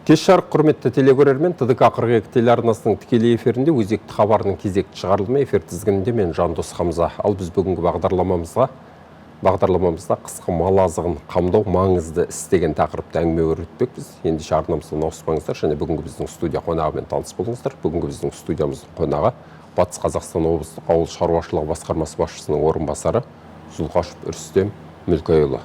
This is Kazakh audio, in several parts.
Кеш жарық, құрметті телекөрермен, ТДК 42 телеарнасының тікелей эфирінде өзекті хабарының кезекті шығарылымы, эфир тізгінінде мен Жандос Хамза. Ал біз бүгінгі бағдарламамызда қысқы мал азығын қамдау маңызды іс деген тақырыпта әңгіме өрбітпекпіз. Ендеше арнамыздан ауыспаңыздар және бүгінгі біздің студия қонағымен таныс болыңыздар. Бүгінгі біздің студиямыздың қонағы Батыс Қазақстан облыстық ауыл шаруашылығы басқармасы басшысының орынбасары Зұлқашев Рүстем Мүлкайұлы.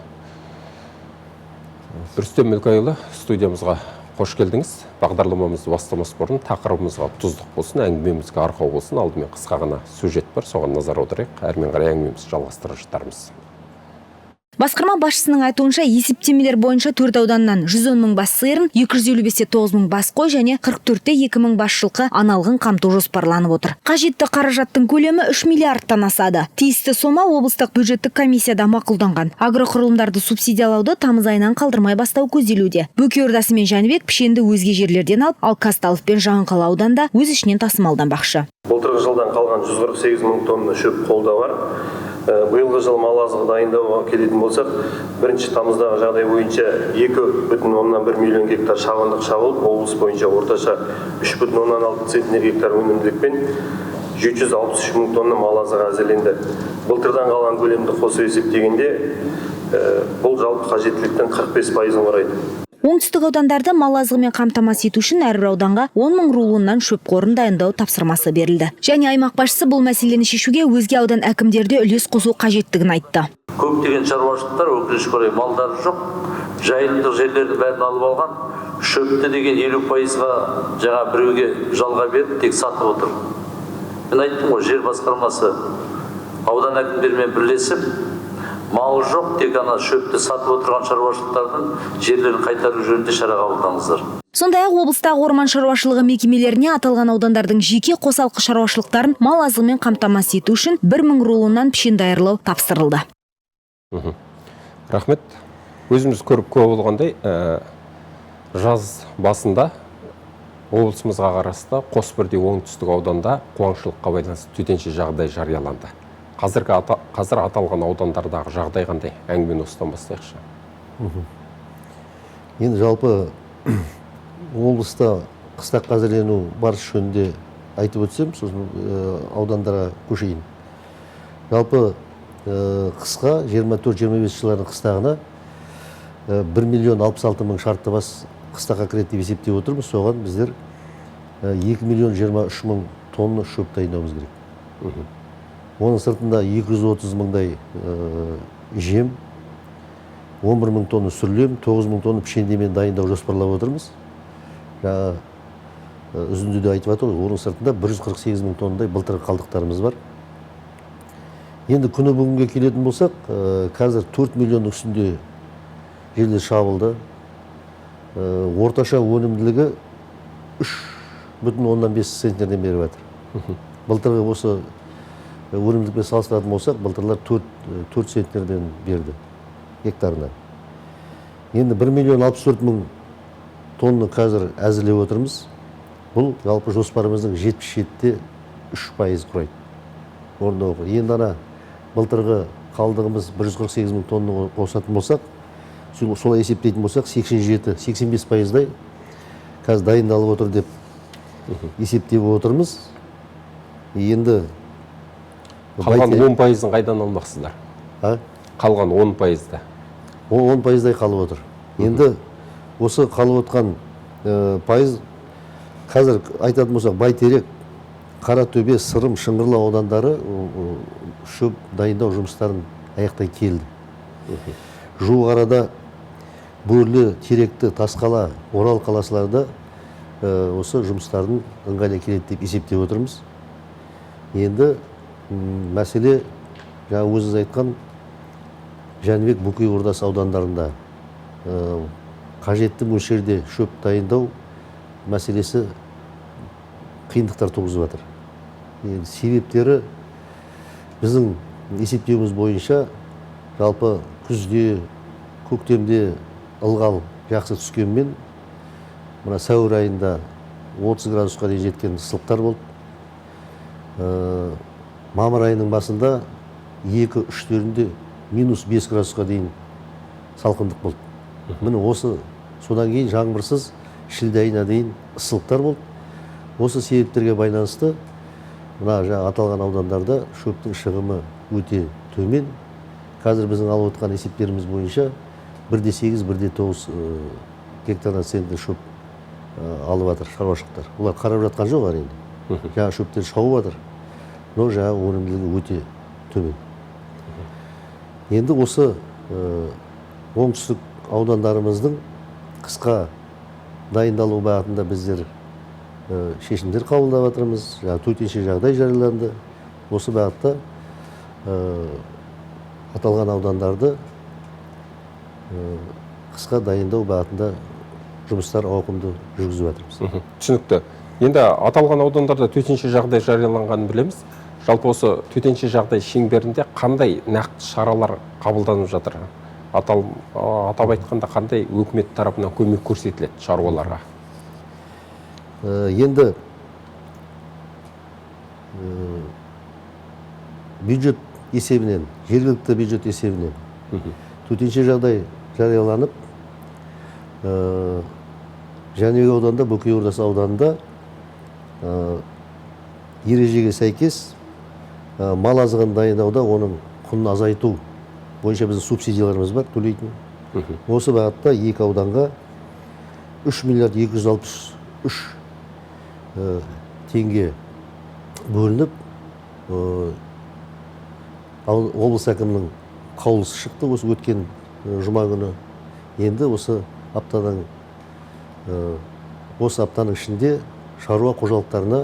Рүстем Мүлкайұлы, студиямызға қош келдіңіз. Бағдарламамызды бастамас бұрын тақырыбымызға тұздық болсын, әңгімемізге арқау болсын, алдымен қысқа ғана сюжет бар, соған назар аударайық. Әрмен қарай әңгімемізді жалғастыра жатармыз. Басқарма басшысының айтуынша, есептемелер бойынша төрт ауданнан 110 мың бас сиырын, 255,9 мың бас қой және 44,2 мың бас жылқы аналығын қамту жоспарланып отыр. Қажетті қаражаттың көлемі 3 миллиардтан асады. Тиісті сома облыстық бюджеттік комиссияда мақұлданған. Агроқұрылымдарды субсидиялауды тамыз айынан қалдырмай бастау көзделуде. Бөкей ордасы мен Жәнібек пішенді өзге жерлерден алып, ал Казталов пен Жаңақала ауданда өз ішінен тасымалданбақшы. Былтырғы жылдан қалған 148 мың тонна шөп қолда бар. Биылғы жыл мал азығы дайындауға келетін болсақ, 1 тамыздағы жағдай бойынша 2,1 миллион гектар шабындық шабылып, облыс бойынша орташа 3,6 центнер гектар өнімділікпен 763 мың тонна мал азығы әзірленді. Былтырдан қалған көлемді қосып есептегенде, бұл жалпы қажеттіліктің 45 пайызын құрайды. Оңтүстік аудандарды мал азығымен қамтамасыз ету үшін әрбір ауданға 10 мың рулоннан шөп қорын дайындау тапсырмасы берілді. Және аймақ басшысы бұл мәселені шешуге өзге аудан әкімдері де үлес қосу қажеттігін айтты. Көптеген шаруашылықтар, өкінішке орай, малдары жоқ, жайылымдық жерлердің бәрін алып алған. Шөпті деген 50%-ға жаңа біреуге жалға беріп, тек сатып отыр. Мен айттым ғой, жер басқармасы аудан әкімдерімен бірлесіп, малы жоқ, тек ана шөпті сатып отырған шаруашылықтардың жерлерін қайтару жөнінде шара қабылдаңыздар. Сондай ақ облыстағы орман шаруашылығы мекемелеріне аталған аудандардың жеке қосалқы шаруашылықтарын мал азығымен қамтамасыз ету үшін 1000 рулоннан пішен даярлау тапсырылды. Рахмет. Өзіміз көріп куә болғандай, жаз басында облысымызға қарасты қос бірдей оңтүстік ауданда қуаңшылыққа байланысты төтенше жағдай жарияланды. Қазір аталған аудандардағы жағдай қандай? Әңгімені осыдан бастайықшы. Енді жалпы облыста қыстаққа әзірлену барысы жөнінде айтып өтсем, сосын аудандарға көшейін. Жалпы қысқа 24-25 жылдардың қыстағына 1 миллион 66 мың шартты бас қыстаққа кіреді деп есептеп отырмыз. Соған біздер 2 миллион 23 мың тонна шөп дайындауымыз керек. Оның сыртында 230 мыңдай жем, 11 мың тонна сүрлем, 9 мың тонна пішендемен дайындау жоспарлап отырмыз. Жаңа үзіндіде айтып жатыр ғой, оның сыртында 148 мың тоннадай былтырғы қалдықтарымыз бар. Енді күні бүгінге келетін болсақ, қазір 4 миллионның үстінде жерлер шабылды. Орташа өнімділігі 3,5 центнерден беріп жатыр. Былтырғы осы өнімділікпен салыстыратын болсақ, былтырлар 4 центнерден берді гектарына. Енді 1 миллион 64 мың тонна қазір әзірлеп отырмыз. Бұл жалпы жоспарымыздың 77,3% құрайды. Орындауға. Енді ана былтырғы қалдығымыз 148 мың тонна қосатын болсақ, солай есептейтін болсақ, 87, 85 пайыздай қазір дайындалып отыр деп есептеп отырмыз. Енді Қалған 10 пайызын қайдан алмақсыздар? А? Қалған 10 пайызды. 10 пайыздай қалып отыр. Енді осы қалып отқан пайыз қазір айтатын болсақ, Бәйтерек, Қаратөбе, Сырым, Шыңғырлау аудандары шөп дайындау жұмыстарын аяқтай келді. Жуық арада Бөрлі, Теректі, Тасқала, Орал қаласыларда осы жұмыстардың ыңғайына келеді деп есептеп отырмыз. Енді мәселе жаңа өзіңіз айтқан Жәнібек, Бөкей ордасы аудандарында қажетті мөлшерде шөп дайындау мәселесі қиындықтар туғызып жатыр. Енді себептері, біздің есептеуіміз бойынша, жалпы күзде, көктемде ылғал жақсы түскенмен, мына сәуір айында 30 градусқа дейін жеткен ыстықтар болды. Мамыр айының басында екі үштерінде минус 5 градусқа дейін салқындық болды. Міне, осы содан кейін жаңбырсыз Шілде айына дейін ыстылықтар болды. Осы себептерге байланысты мына жаңа аталған аудандарда шөптің шығымы өте төмен. Қазір біздің алып отқан есептеріміз бойынша 1,8, 1,9 гектардан центнер шөп алып жатыр шаруашылықтар. Олар қарап жатқан жоқ әрине. Жаңа шөптер шауып жатыр, но жаңа өнімділігі өте төмен. Енді осы оңтүстік аудандарымыздың қысқа дайындалу бағытында біздер шешімдер қабылдап жатырмыз. Жаңа төтенше жағдай жарияланды. Осы бағытта аталған аудандарды қысқа дайындау бағытында жұмыстар ауқымды жүргізіп жатырмыз. Түсінікті. Енді аталған аудандарда төтенше жағдай жарияланғанын білеміз. Жалпы осы төтенше жағдай шеңберінде қандай нақты шаралар қабылданып жатыр? Атап айтқанда, қандай өкімет тарапынан көмек көрсетіледі шаруаларға? Енді бюджет есебінен, жергілікті бюджет есебінен төтенше жағдай жарияланып, Жәнібек ауданында, Бөкей Ордасы ауданында ережеге сәйкес мал азығын дайындауда оның құнын азайту бойынша біздің субсидияларымыз бар төлейтін. Осы бағытта екі ауданға 3 миллиард 263 теңге бөлініп, облыс әкімінің қаулысы шықты осы өткен жұма күні. Енді осы аптаның ішінде шаруа қожалықтарына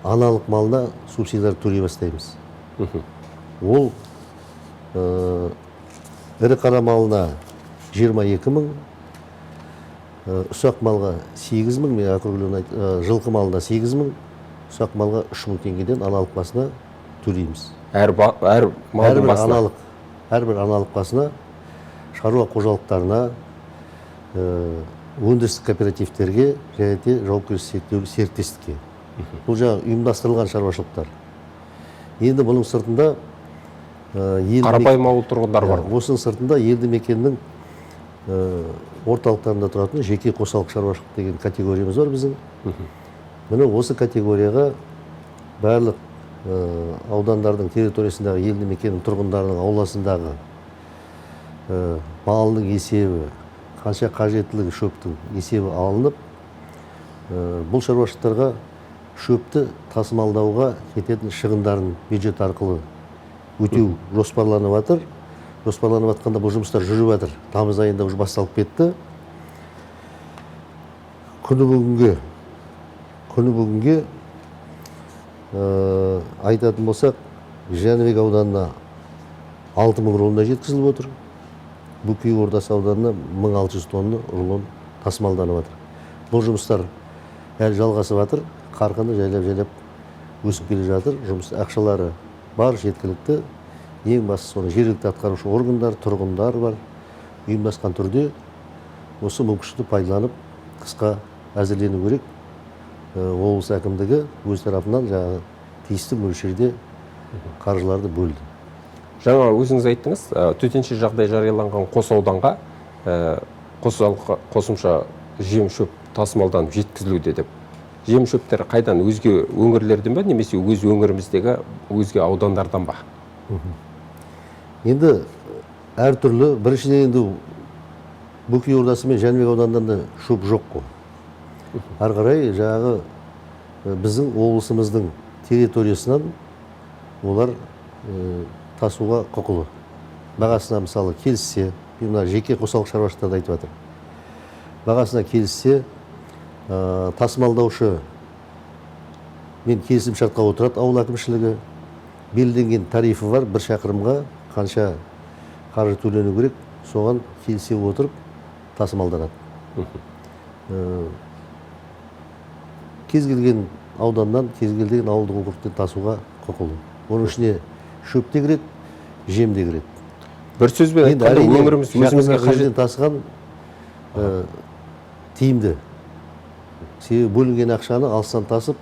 аналық малына субсидиялар төлей бастаймыз. Ол ірі қара малына 22 мың, ұсақ малға 8 мың, мен округленно жылқы малына 8 мың, ұсақ малға 3 мың теңгеден аналық басына төлейміз. Әр малдың Әрбір басына. аналық, әрбір аналық басына, шаруа қожалықтарына, өндірістік кооперативтерге және де жауапкершілігі шектеулі серіктестікке. Бұл жаңағы ұйымдастырылған шаруашылықтар. Енді бұның сыртында елді Қарапайым ауыл тұрғындары бар. Осының сыртында елді мекеннің орталықтарында тұратын жеке қосалқы шаруашылық деген категориямыз бар біздің. Міне, осы категорияға барлық аудандардың территориясындағы елді мекеннің тұрғындарының ауласындағы малының есебі, қанша қажеттілігі шөптің есебі алынып, бұл шаруашылықтарға шөпті тасымалдауға кететін шығындарын бюджет арқылы өтеу жоспарланып жатыр. Жоспарланып жатқанда, бұл жұмыстар жүріп жатыр. Тамыз айында уже басталып кетті. Күні бүгінге айтатын болсақ, Жәнібек ауданына 6000 рулондай жеткізіліп отыр. Бөкей Ордасы ауданына 1600 тонна рулон тасымалданып жатыр. Бұл жұмыстар әлі жалғасып жатыр, қарқыны жайлап жайлап өсіп келе жатыр. Жұмыс ақшалары бар, жеткілікті. Ең бастысы, соны жергілікті атқарушы органдар, тұрғындар бар, ұйымдасқан түрде осы мүмкіншілікті пайдаланып, қысқа әзірлену керек. Облыс әкімдігі өз тарапынан жаңағы тиісті мөлшерде қаржыларды бөлді. Жаңа өзіңіз айттыңыз, төтенше жағдай жарияланған қос ауданға қосымша жем шөп тасымалданып жеткізілуде деп. Жем шөптер қайдан, өзге өңірлерден бе немесе өз өңіріміздегі өзге аудандардан ба? Енді әртүрлі. Біріншіден, енді Бөкей Ордасы мен Жәнібек аудандарында шөп жоқ қой. Ары қарай жаңағы біздің облысымыздың территориясынан олар тасуға құқылы, бағасына мысалы келіссе. Мен мына жеке қосалқы шаруашылықтарды айтып жатырмын. Бағасына келіссе, тасымалдаушы мен келісім шартқа отырады ауыл әкімшілігі. Белгіленген тарифі бар, бір шақырымға қанша қаржы төлену керек, соған келісе отырып тасымалданады. Кез келген ауданнан, кез келген ауылдық округтен тасуға құқылы. Оның ішіне шөп те кіреді, жем де кіреді. Бір сөзбен Енді айтқанда, әрине, өңіріміз өзімізге жақынырақ қажет жерден тасыған тиімді, себебі бөлінген ақшаны алыстан тасып,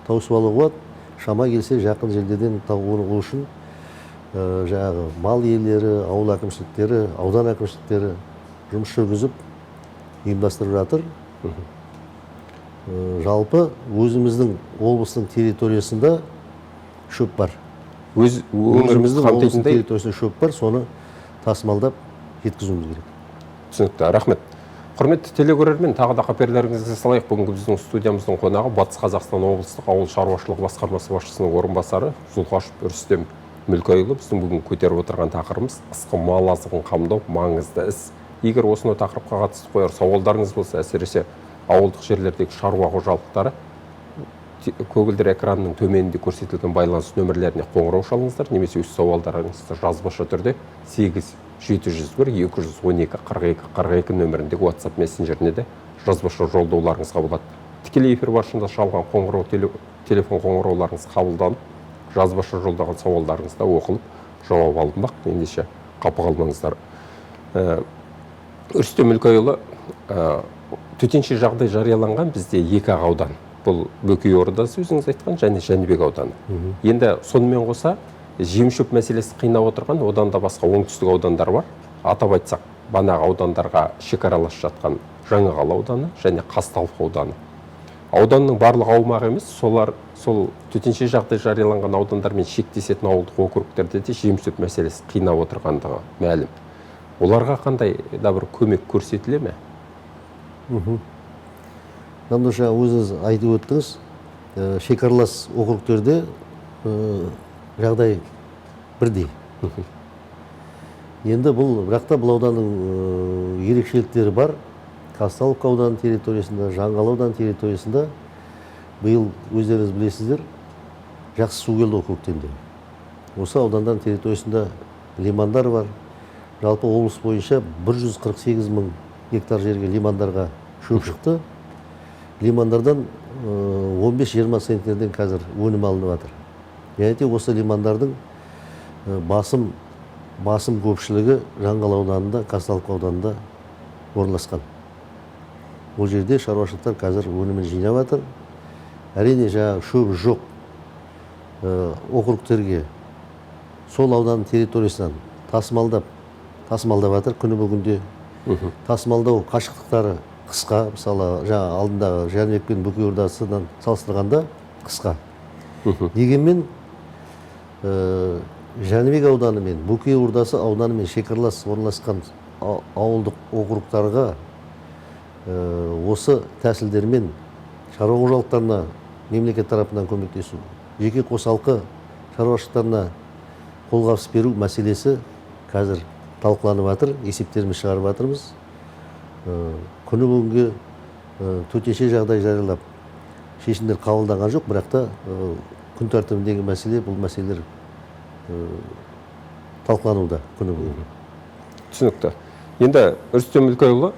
тауысып алуға болады. Шама келсе, жақын жерлерден табу. Ол үшін жаңағы мал иелері, ауыл әкімшіліктері, аудан әкімшіліктері жұмыс жүргізіп ұйымдастырып жатыр. Жалпы өзіміздің облыстың территориясында шөп бар. Өз өңірімізді Өзіміздің облыстың қамтитындай территориясында шөп бар, соны тасымалдап жеткізуіміз керек. Түсінікті, рахмет. Құрметті телекөрермен, тағы да қаперлеріңізге салайық. Бүгінгі біздің студиямыздың қонағы Батыс Қазақстан облыстық ауыл шаруашылығы басқармасы басшысының орынбасары Зұлқашев Рүстем Мүлкайұлы. Біздің бүгін көтеріп отырған тақырыбымыз қысқы мал азығын қамдау маңызды іс. Егер осынау тақырыпқа қатысты қояр сауалдарыңыз болса, әсіресе ауылдық жерлердегі шаруа қожалықтары, көгілдір экранның төменінде көрсетілген байланыс нөмірлеріне қоңырау шалыңыздар немесе өз сауалдарыңызды жазбаша түрде 8 701 212 42 42 нөміріндегі WhatsApp мессенджеріне де жазбаша жолдауларыңызға болады. Тікелей эфир барысында шалған қоңырау телефон қоңырауларыңыз қабылданып, жазбаша жолдаған сауалдарыңыз да оқылып, жауап алынбақ. Ендеше қапы қалмаңыздар. Рүстем Мүлкайұлы, төтенше жағдай жарияланған бізде екі ақ аудан. Бұл Бөкей ордасы, өзіңіз айтқан, және Жәнібек ауданы. Енді сонымен қоса жем-шөп мәселесі қинап отырған одан да басқа оңтүстік аудандар бар. Атап айтсақ, банағы аудандарға шекаралас жатқан Жаңақала ауданы және Қазталов ауданы. Ауданның барлық аумағы емес, сол төтенше жағдай жарияланған аудандармен шектесетін ауылдық округтерде де жем-шөп мәселесі қинап отырғандығы мәлім. Оларға қандай да бір көмек көрсетіле ме? Жандос, жаңа өзіңіз айтып өттіңіз, шекаралас округтерде жағдай бірдей. Енді бұл, бірақ та бұл ауданның ерекшеліктері бар. Казталовка ауданы территориясында, Жаңғала ауданы территориясында биыл, өздеріңіз білесіздер, жақсы су келді ғой көктемде. Осы аудандардың территориясында лимандар бар. Жалпы облыс бойынша 148 мың гектар жерге, лимандарға шөп шықты. Лимандардан 15-20 центнерден қазір өнім алынып жатыр. Және де осы лимандардың басым көпшілігі Жаңғала ауданында, Казталовка ауданында орналасқан. Ол жерде шаруашылықтар қазір өнімін жинап жатыр. Әрине, жаңағы шөп жоқ округтерге сол ауданның территориясынан тасымалдап жатыр күні бүгінде. Тасымалдау қашықтықтары қысқа, мысалы, жаңа алдындағы Жәнібек пен Бөкей ордасынан салыстырғанда қысқа. Дегенмен Жәнібек ауданы мен Бөкей ордасы ауданымен шекаралас орналасқан ауылдық округтарға осы тәсілдермен шаруа қожалықтарына мемлекет тарапынан көмектесу, жеке қосалқы шаруашылықтарына қолғабыс беру мәселесі қазір талқыланып жатыр, есептерімізді шығарып жатырмыз. Күні бүгінге төтенше жағдай жариялап шешімдер қабылданған жоқ, бірақ та күн тәртібіндегі мәселе, бұл мәселелер талқылануда күні бүгін. Түсінікті. Енді, Рүстем Мүлкайұлы,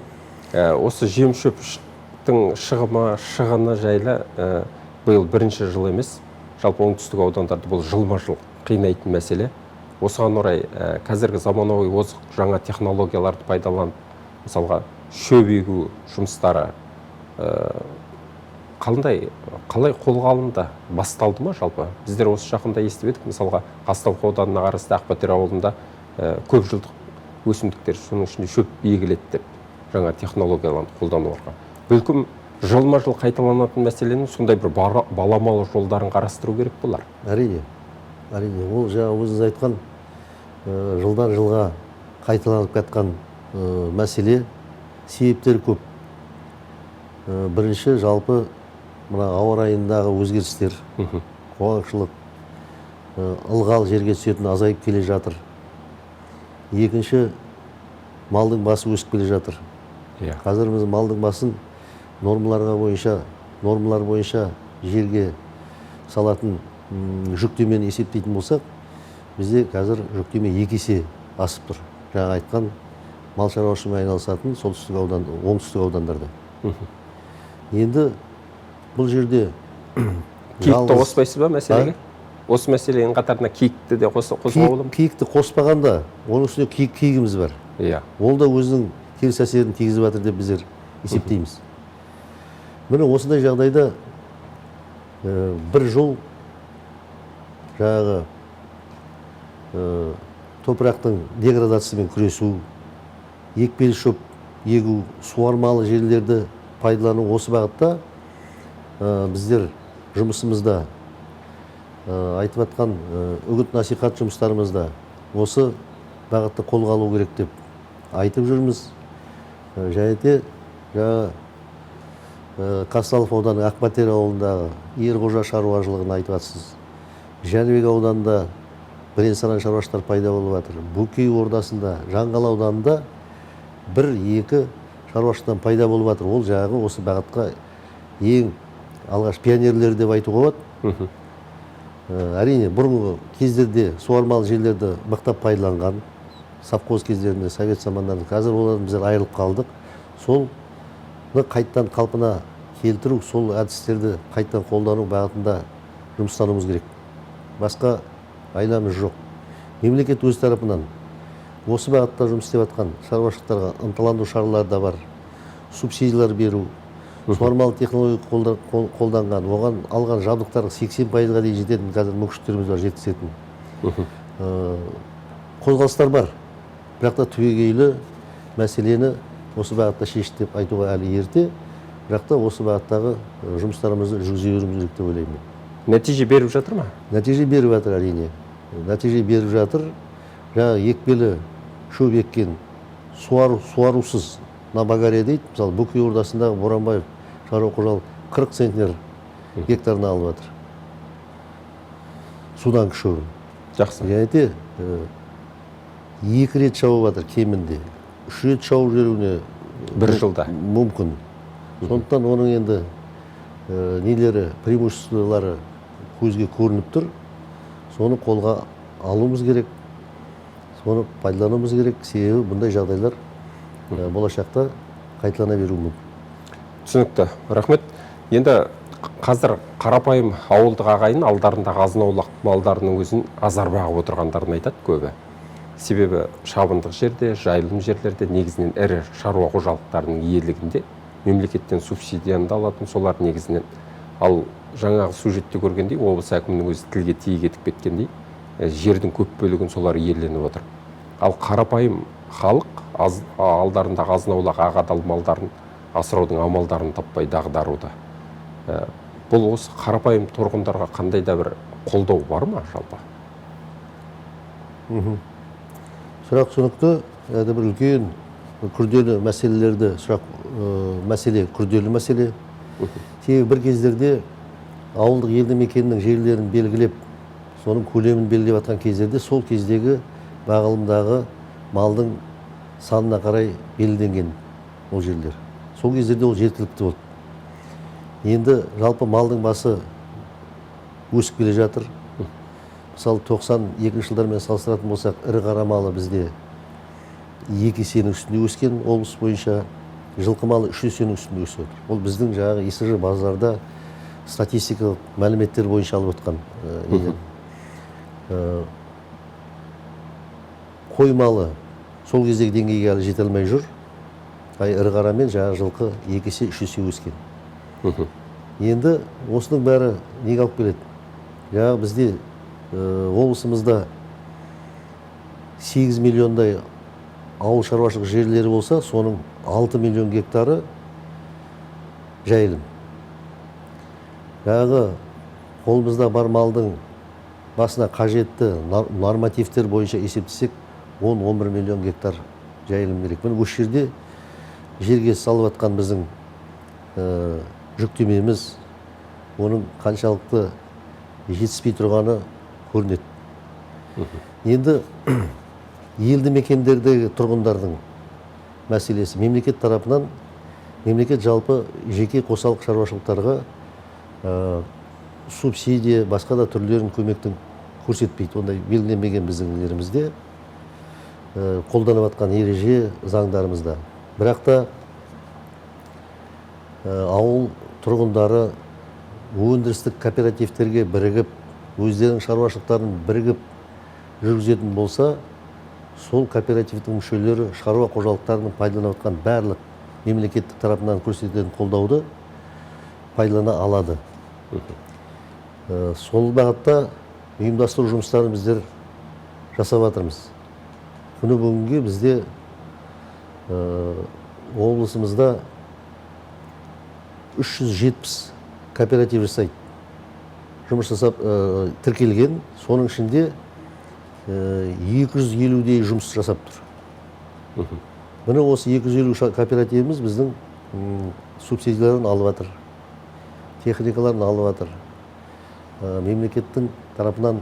осы жем шөптің шығымы, шығыны жайлы, биыл бірінші жыл емес, жалпы оңтүстік аудандарды бұл жылма жыл қинайтын мәселе. Осыған орай қазіргі заманауи озық жаңа технологияларды пайдаланып, мысалға, шөп егу жұмыстары қалай қолға алынды, басталды ма жалпы? Біздер осы жақында естіп едік, мысалға, Қазталов ауданына қарасты Ақбатыр ауылында көп жылдық өсімдіктер, соның ішінде шөп егіледі деп, жаңа технологияларды қолдану арқылы. Бәлкім, жылма жыл қайталанатын мәселенің сондай бір баламалы жолдарын қарастыру керек болар. Әрине, ол жаңа өзіңіз айтқан жылдан жылға қайталанып жатқан мәселе, себептері көп. Бірінші, жалпы мына ауа райындағы өзгерістер, құрғақшылық, ылғал жерге түсетін азайып келе жатыр. Екінші, малдың басы өсіп келе жатыр. Қазір біз малдың басын нормалар бойынша жерге салатын жүктемені есептейтін болсақ, бізде қазір жүктеме екі есе асып тұр. Жаңа айтқан мал шаруашылығымен айналысатын солтүстік аудан, оңтүстік аудандарда. Енді бұл жерде Киікті жалғыз қоспайсыз ба мәселеге? Осы мәселенің қатарына киікті де қосуға болады ма? Киікті қоспағанда, оның үстіне киігіміз бар. Ол да өзінің теріс әсерін тигізіп жатыр деп біздер есептейміз. Міне, осындай жағдайда бір жол жаңағы топырақтың деградациясымен күресу, екпелі шөп егу, суармалы жерлерді пайдалану, осы бағытта біздер жұмысымызда айтып жатқан үгіт насихат жұмыстарымызда осы бағытты қолға алу керек деп айтып жүрміз. Және де жаңа Қазталов ауданы Ақбатер ауылындағы Ерқожа шаруашылығын айтып жатсыз. Жәнібек ауданында бірен-саран шаруашылықтар пайда болып жатыр. Бөкей ордасында, Жаңғал ауданында бір-екі шаруашылықтан пайда болып жатыр. Ол жаңағы осы бағытқа ең алғаш пионерлер деп айтуға болады. Әрине, бұрынғы кездерде суармалы жерлерді мықтап пайдаланған, совхоз кездерінде, совет замандарында, қазір олардан біздер айырылып қалдық. Соны қайттан қалпына келтіру, сол әдістерді қайттан қолдану бағытында жұмыстануымыз керек. Басқа айламыз жоқ. Мемлекет өз тарапынан осы бағытта жұмыс істеп жатқан шаруашылықтарға ынталандыру шаралары да бар. Субсидиялар беру, суармалы технология қолданған, оған алған жабдықтарға 80%-ға дейін жететін қазір мүмкіншіліктеріміз бар, жеткізетін. Қозғалыстар бар. Бірақ та түбегейлі мәселені осы бағытта шешті деп айтуға әлі ерте. Бірақ та осы бағыттағы жұмыстарымызды жүргізе беруіміз керек деп ойлаймын. Нәтиже беріп жатыр ма? Нәтиже беріп жатыр, әрине. Нәтиже беріп жатыр. Жаңағы екпелі шөп еккен суарусыз на богаре дейді. Мысалы, Бөкей ордасындағы Боранбаев шаруа қожалығы 40 центнер гектарына алып жатыр. Судан шөбін. Жақсы. Және де 2 рет шауып жатыр кемінде. 3 рет шауып жіберуіне бір жылда мүмкін. Сондықтан оның енді нелері, преимуществолары көзге көрініп тұр. Соны қолға алуымыз керек, соны пайдалануымыз керек. Себебі бұндай жағдайлар болашақта қайталана беруі мүмкін. Түсінікті, рахмет. Енді қазір қарапайым ауылдық ағайын алдарындағы азын-аулақ малдарының өзін азар бағып отырғандарын айтады көбі. Себебі шабындық жерде, жайылым жерлерде негізінен ірі шаруа қожалықтарының иелігінде, мемлекеттен субсидияны да алатын солар негізінен. Ал жаңағы сюжетте көргендей, облыс әкімінің өзі тілге тиек етіп кеткендей, жердің көп бөлігін солар иеленіп отыр. Ал қарапайым халық алдарындағы азын-аулақ ақ адал малдарын асыраудың амалдарын таппай дағдаруда. Бұл осы қарапайым тұрғындарға қандай да бір қолдау бар ма жалпы? Сұрақ түсінікті. Әді бір үлкен күрделі мәселелерді сұрақ, мәселе күрделі мәселе. Себебі бір кездерде ауылдық елді мекеннің жерлерін белгілеп, соның көлемін белгілеп жатқан кездерде сол кездегі бағылымдағы малдың санына қарай белгіленген ол жерлер. Сол кездерде ол жеткілікті болды. Енді жалпы малдың басы өсіп келе жатыр. Мысалы, 92 жылдармен салыстыратын болсақ, ірі қара малы бізде 2 есенің үстінде өскен облыс бойынша, жылқы малы 3 есенің үстінде өсіп отыр. Ол біздің жаңағы ИСЖ базарда статистикалық мәліметтер бойынша алып отқан неден. Қой малы сол кездегі деңгейге әлі жете алмай жүр. Ай, ірі қара мен жаңағы жылқы 2 есе, 3 есе өскен. Енді осының бәрі неге алып келеді? Жаңағы бізде облысымызда 8 миллиондай ауыл шаруашылық жерлері болса, соның 6 миллион гектары жайылым. Жаңағы қолымызда бар малдың басына қажетті нормативтер бойынша есептесек, 10-11 миллион гектар жайылым керек. Міне осы жерде жерге салып жатқан біздің жүктемеміз, оның қаншалықты жетіспей тұрғаны көрінеді. Енді елді мекендердегі тұрғындардың мәселесі мемлекет тарапынан, мемлекет жалпы жеке қосалқы шаруашылықтарға субсидия, басқа да түрлерін көмектің көрсетпейді. Ондай белгіленбеген біздің нелерімізде, қолданып жатқан ереже заңдарымызда. Бірақ та ауыл тұрғындары өндірістік кооперативтерге бірігіп, өздерінің шаруашылықтарын бірігіп жүргізетін болса, сол кооперативтің мүшелері шаруа қожалықтарының пайдаланып жатқан барлық мемлекеттік тарапынан көрсетілетін қолдауды пайдалана алады. Сол бағытта ұйымдастыру жұмыстарын біздер жасап жатырмыз. Күні бүгінге бізде Облысымызда 370 кооператив жасайды, жұмыс жасап тіркелген, соның ішінде 250-дей жұмыс жасап тұр. Міне осы 250 кооперативіміз біздің субсидияларын алып жатыр, техникаларын алып жатыр. Мемлекеттің тарапынан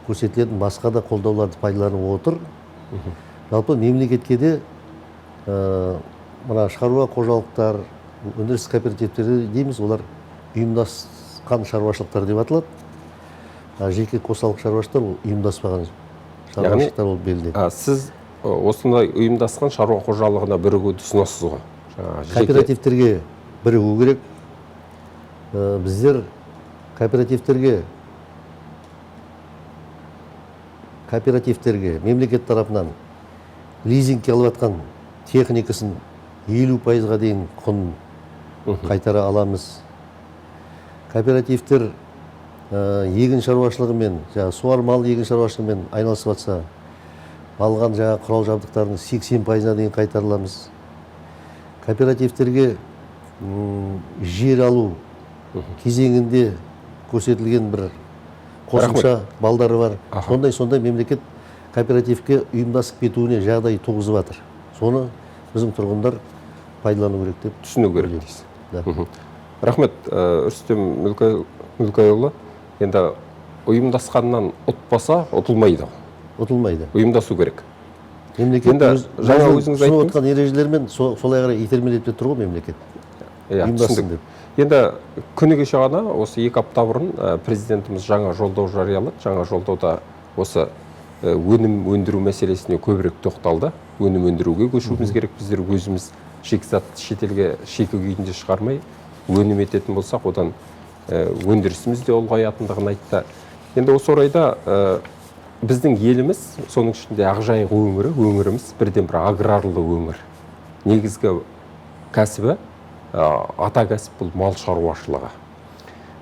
көрсетілетін басқа да қолдауларды пайдаланып отыр. Жалпы мемлекетке де мына шаруа қожалықтар, өндіріс кооперативтері дейміз, олар ұйымдасқан шаруашылықтар деп аталады. Жеке қосалқы шаруашылықтар ол ұйымдаспаған шаруашылықтар болып белгіленеді. Сіз осындай ұйымдасқан шаруа қожалығына бірігуді ұсынасыз ғой? Кооперативтерге бірігу керек. Біздер кооперативтерге мемлекет тарапынан лизингке алып жатқан техникасын 50%-ға дейін құн қайтара аламыз. Кооперативтер егін шаруашылығымен, жаңағы суармалы егін шаруашылығымен айналысып жатса, алған жаңағы құрал жабдықтардың 80%-на дейін қайтарыламыз. Кооперативтерге жер алу кезеңінде көрсетілген бір қосымша балдары бар. Сондай мемлекет кооперативке ұйымдасып кетуіне жағдай туғызып жатыр. Соны біздің тұрғындар пайдалану керек деп түсіну керек дейсіз. Рахмет, Рүстем Мүлкайұлы. Енді ұйымдасқаннан ұтпаса, ұтылмайды. Ұтылмайды. Ұйымдасу керек. Мемлекет жаңа өзіңіз ұсынып айттыңыз. отқан ережелермен солай қарай итермелеп те тұр ғой мемлекет. Ұйымдассын деп. Енді күні кеше ғана, осы 2 апта бұрын президентіміз жаңа жолдау жариялады. Жаңа жолдауда осы өнім өндіру мәселесіне көбірек тоқталды. Өнім өндіруге көшуіміз керек. Біздер өзіміз шикізат шетелге шикі күйінде шығармай өнім ететін болсақ, одан өндірісіміз де ұлғаятындығын айтты. Енді осы орайда біздің еліміз, соның ішінде Ақжайық өңірі, өңіріміз бірден бір аграрлы өңір. Негізгі кәсібі, ата кәсіп бұл мал шаруашылығы.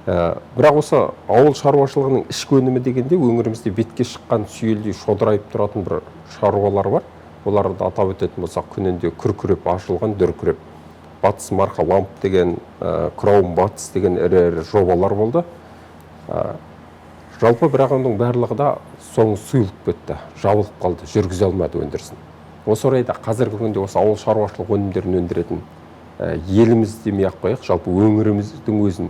Бірақ осы ауыл шаруашылығының ішкі өнімі дегенде өңірімізде бетке шыққан сүйелдей шодырайып тұратын бір шаруалар бар. Оларды атап өтетін болсақ, күнінде күркіреп ашылған дүркіреп Батыс Марқа Ламп деген, Краун Батыс деген ірі-ірі жобалар болды. Жалпы бірақ оның барлығы да соңы сұйылып кетті, жабылып қалды, жүргізе алмады өндірісін. Осы орайда қазіргі күнде осы ауыл шаруашылық өнімдерін өндіретін еліміз демей-ақ қояйық, жалпы өңіріміздің өзін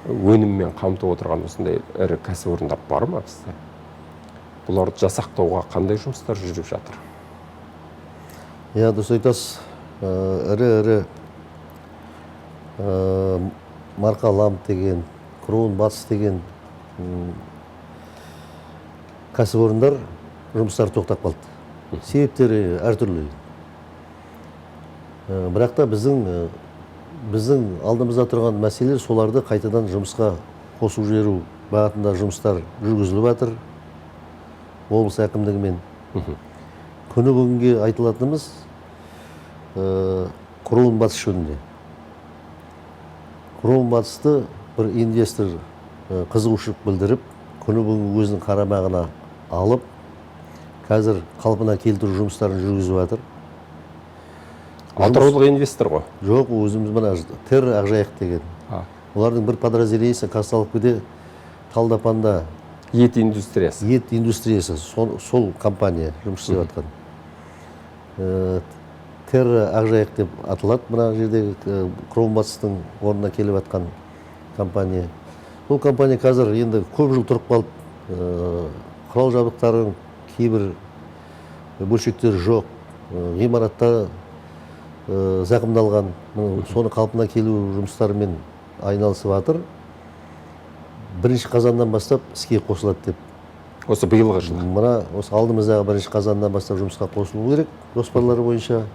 өніммен қамтып отырған осындай ірі кәсіпорындар бар ма бізде? Бұларды жасақтауға қандай жұмыстар жүріп жатыр? Иә, дұрыс айтасыз. Ірі-ірі Марқа Ламп деген, Кроун Батыс деген кәсіпорындар жұмыстары тоқтап қалды. Себептері әртүрлі. Бірақ та біздің алдымызда тұрған мәселелер соларды қайтадан жұмысқа қосу жіберу бағытында жұмыстар жүргізіліп жатыр облыс әкімдігімен. Күні бүгінге айтылатынымыз Кроун Батыс жөнінде. Кроун Батысты бір инвестор қызығушылық білдіріп, күні бүгін өзінің қарамағына алып, қазір қалпына келтіру жұмыстарын жүргізіп жатыр. Атыраулық инвестор ғой? Жоқ, өзіміз мына Тер Ақжайық деген. Олардың бір подразделениесі Казталовкіде, Талдапанда. Ет индустриясы. Ет индустриясы, сол компания жұмыс істеп жатқан. Тер Ақжайық деп аталады мына жердегі Кроун Батыстың орнына келіп жатқан компания. Бұл компания қазір енді көп жыл тұрып қалып, құрал жабдықтарының кейбір бөлшектері жоқ, ғимараттары зақымдалған, соны қалпына келу жұмыстарымен айналысып жатыр. 1 қазаннан бастап іске қосылады деп. Осы биылғы жылы. Мына осы алдымыздағы 1 қазаннан бастап жұмысқа қосылу керек жоспарлары бойынша.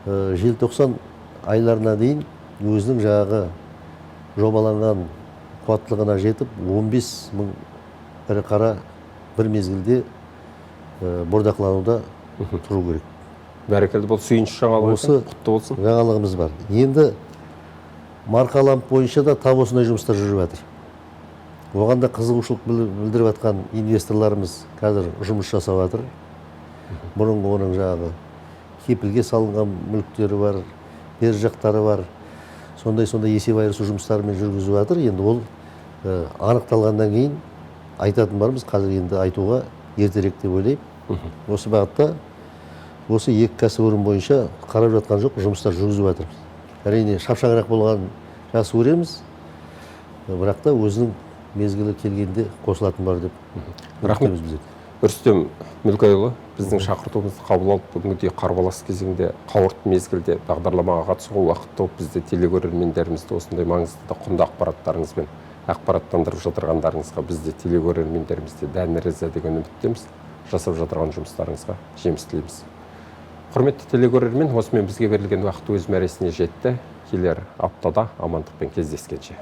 Желтоқсан айларына дейін өзінің жаңағы жобаланған қуаттылығына жетіп, 15 мың ірі қара бір мезгілде бордақылануда тұру керек. Бәрекелді, бұл сүйінші жаңалығы Осы екен, құтты болсын. жаңалығымыз бар. Енді Марқа Ламп бойынша да тап осындай жұмыстар жүріп жатыр. Оған да қызығушылық білдіріп жатқан инвесторларымыз қазір жұмыс жасап жатыр. Бұрынғы оның жаңағы Кепілге салынған мүліктері бар, бер жақтары бар. Сондай есеп айырысу жұмыстарымен жүргізіп жатыр. Енді ол анықталғаннан кейін айтатын бармыз, қазір енді айтуға ертерек деп ойлаймын. Осы бағытта осы екі кәсіпорын бойынша қарап жатқан жоқ, жұмыстар жүргізіп жатырмыз. Әрине, шапшаңырақ болғанын жақсы көреміз, бірақ та өзінің мезгілі келгенде қосылатын бар деп Рахмет. үміттеміз біз. Рүстем Мүлкайұлы, біздің шақыртуымызды қабыл алып, бүгінгідей қарбалас кезеңде, қауырт мезгілде бағдарламаға қатысуға уақыт тауып, бізді, телекөрермендерімізді осындай маңызды да құнды ақпараттарыңызбен ақпараттандырып жатырғандарыңызға біз де, телекөрермендеріміз де дән риза деген үміттеміз. Жасап жатырған жұмыстарыңызға жеміс тілейміз. Құрметті телекөрермен, осымен бізге берілген уақыт өз мәресіне жетті. Келер аптада амандықпен кездескенше.